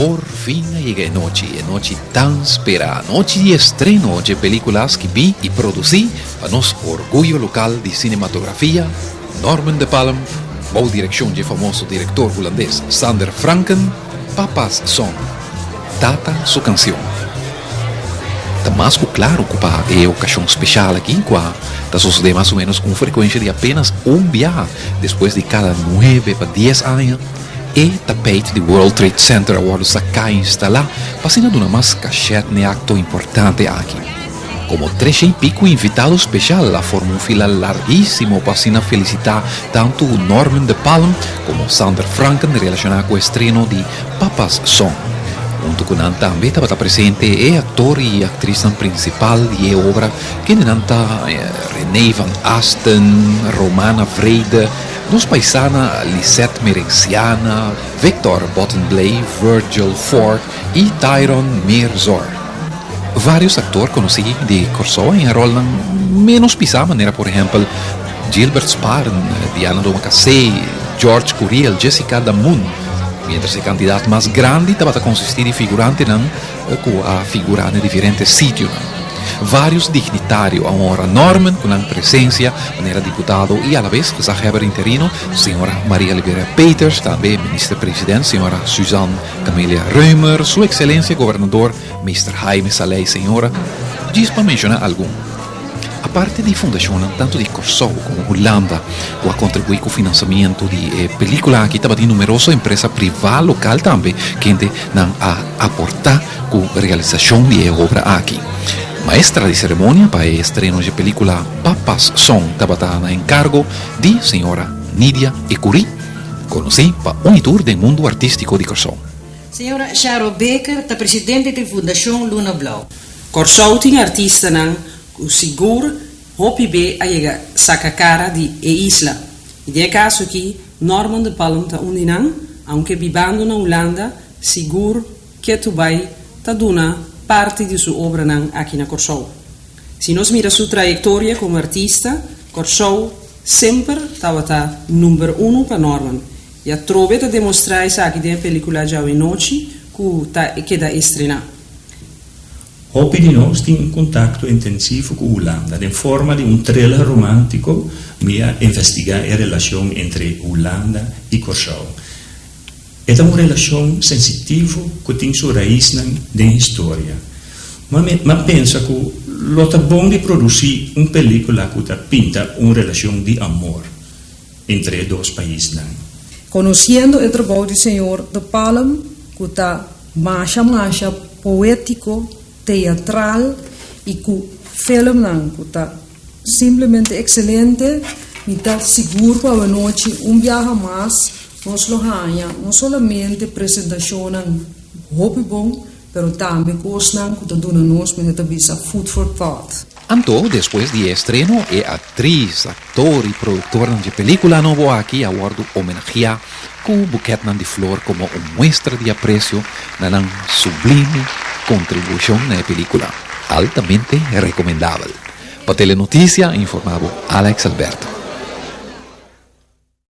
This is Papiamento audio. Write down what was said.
Por fin a yega e nochi, e nochi tan sperá, nochi di estreno dje pelíkula skibí i produsí pa nos orguyo lokal di sinematografia, Norman de Palm, bou direkshon dje famoso direktor hulandes Sander Franken, Papa's Song, Tata su kansion. Ta mas ku klaru ku pa e okashon speshal aki, kua ta sosodé mas o ménos ku un frekuensha di apénas un biaha despues di kada nuebe pa dies aña, e tapijt di World Trade Center a wòrdu saká i instalá pa asina duna mas kashèt n'e akto importante aki. Komo tresha i piku invitado speshal a forma un fila largísimo pa asina felisitá tantu Norman de Palm komo Sander Franken relashoná ku estreno di Papa's Song. Huntu ku nan tambe tabata presente e aktor i aktrisnan prinsipal di e obra kendenan ta René van Asten, Romana Vrede, nos paisana Lisette Merenciana, Victor Bottenbley, Virgil Ford i Tyron Meerzorg. Vários aktor konosí di Kòrsou a haña ròlnan ménos pisá manera por ehèmpel Gilbert Sparen, Diana Domacassé, George Curiel, Jessica Damun, miéntras e kantidat mas grandi tabata konsistí di figurantenan ku a figurá na diferente sitionan. Vários dignitario a honra Norman ku nan presensia manera diputado i alabes gezaghebber interino señora Maria Liberia Peters, tambe minister president señora Suzanne Camelia Römer, su excelencia gobernador Mister Jaime Saleh señora, djis pa menciona algun. Aparte di fundacionnan tanto di Corsou como Hulanda cu a contribui cu financiamento di e pelicula aki tabatin numeroso empresa priva local tambe kende nan a aporta cu realisacion di e obra aki. Maestra di ceremonia pa e estreno dje pelicula Papa's Song tabata na encargo di señora Nidia Ecury, conoci pa un y tur den mundo artistico di Corsou. Señora Sharo Baker ta presidente di Fundashon Luna Blou. Kòrsou tin artistanan ku sigur hopi be a yega saka kara di e isla. I den e kaso aki Norman de Palm ta un di nan, aunke bibando na Hulanda, sigur ketu bai ta duna parti di su obranan aki na Kòrsou. Si nos mira su trayektoria komo artista, Kòrsou semper tabata number unu pa Norman. I atrobe ta demostrá esaki den e pelikula Djawe Nochi ku ta keda estrená. Hopi di nos tin un kontakto intensivo ku Hulanda. Den forma di un thriller romántiko mi a investigá e relashon entre Hulanda i Kòrsou. E ta un relashon sensitivo ku tin su raisnan den historia. Ma mi a pensa ku lo ta bon di produsí un pelíkula ku ta pinta un relashon di amor entre e dos paisnan. Konosiendo e trabou di señor De Palm ku ta masha masha poétiko, teatral i ku filmnan ku ta simplemente ekselente, mi ta sigur ku awanochi un biaha mas nos lo haña no solamente presentashonnan hopi bon, pero tambe kosnan ku ta duna nos, mester ta bisa, food for thought. Anto, despues di e estreno, e aktris, aktor i produktornan dje pelíkula nobo aki a wòrdu homenagiá ku bukètnan di flor komo un muestra di apresio na nan sublime kontribushon na e pelíkula. Altamente rekomendabel. Pa Telenotisia informá bo Alex Alberto.